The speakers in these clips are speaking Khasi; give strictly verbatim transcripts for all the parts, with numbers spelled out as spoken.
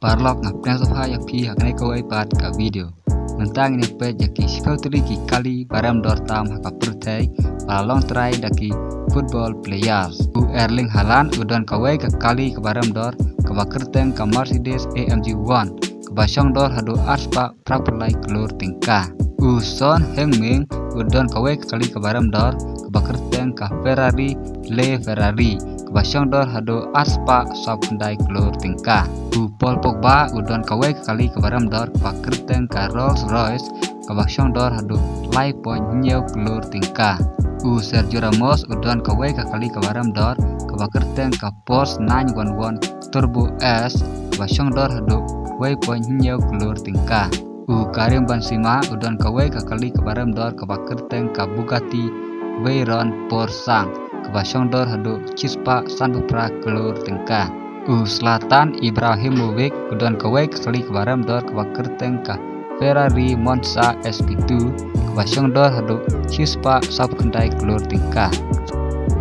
Paralok, nga pdiang sngewbha ïa phi ha kane kawei pat ka video. Mynta ngin ïa peit ïa ki shiphew tylli ki kali ba rem dor tam ha ka pyrthei ba la long trai da ki football players. U Erling Haaland u don kawei ka kali kaba rem dor kaba kyrteng ka Mercedes A M G One kaba shong dor haduh arspah phra phew lai klur tyngka. U Son Heung-min u don kawei ka kali kaba rem dor kaba kyrteng ka Ferrari Le Ferrari kaba shong dor haduh arspah saw khyndai klur tyngka. U Paul Pogba u don kawei ka kali kaba rem dor kaba kyrteng ka Rolls Royce kaba shong dor haduh lai point hynñiew klur tyngka. U Sergio Ramos u don kawei ka kali kaba rem dor kaba kyrteng ka Porsche nine one one Turbo S kaba shong dor haduh wei point hynñiew klur tyngka. U Karim Benzema u don kawei ka kali kaba rem dor kaba kyrteng ka Bugatti Veyron Pur Sang kaba shong dor haduh shispah sanphew phra klur tyngka. U Zlatan Ibrahimovic u don kawei ka kali kaba rem dor kaba kyrteng ka Ferrari Monza S P two kaba shong dor haduh shispah sawphew khyndai klur tyngka.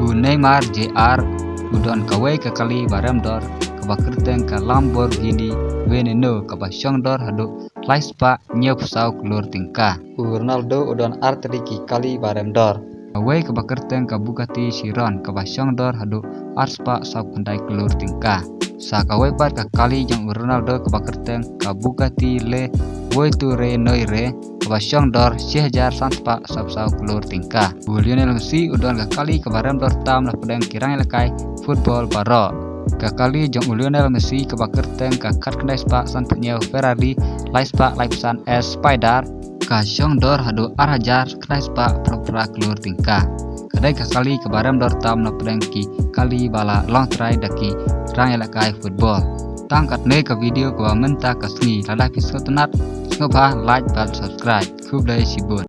U Neymar Junior u don kawei ka kali ba rem dor kaba kyrteng ka Lamborghini Veneno kaba shong dor haduh lai spah hynñiewphew saw klur tyngka. U Ronaldo u don ar tylli ki kali ba rem dor. Kawei kaba kyrteng ka Bugatti Chiron kaba shong dor haduh arspah sawphew khyndai klur tyngka. Sa kawei pat ka kali jong u Ronaldo kaba kyrteng ka Bugatti Le Voiture Noire kaba shong dor shi hajar san spah sawphew saw klur tyngka. U Lionel Messi u don ka kali kaba rem dor tam na pdeng ki rangïalehkai football baroh. Ka kali jong u Lionel Messi kaba kyrteng ka khatkhyndai spah sanphew hynñiew Ferrari lai spah laiphew san S Spider ka shong dor haduh ar hajar khyndai spah phra phew phra klur tyngka. Ka dei ka kali kaba rem dor tam na pdeng ki kali ba la long trai da ki rangïalehkai football. Tang katne ka video kaba mynta ka sngi. Lada phi sngewtynnat, sngewbha like bad subscribe. Khublei shibun.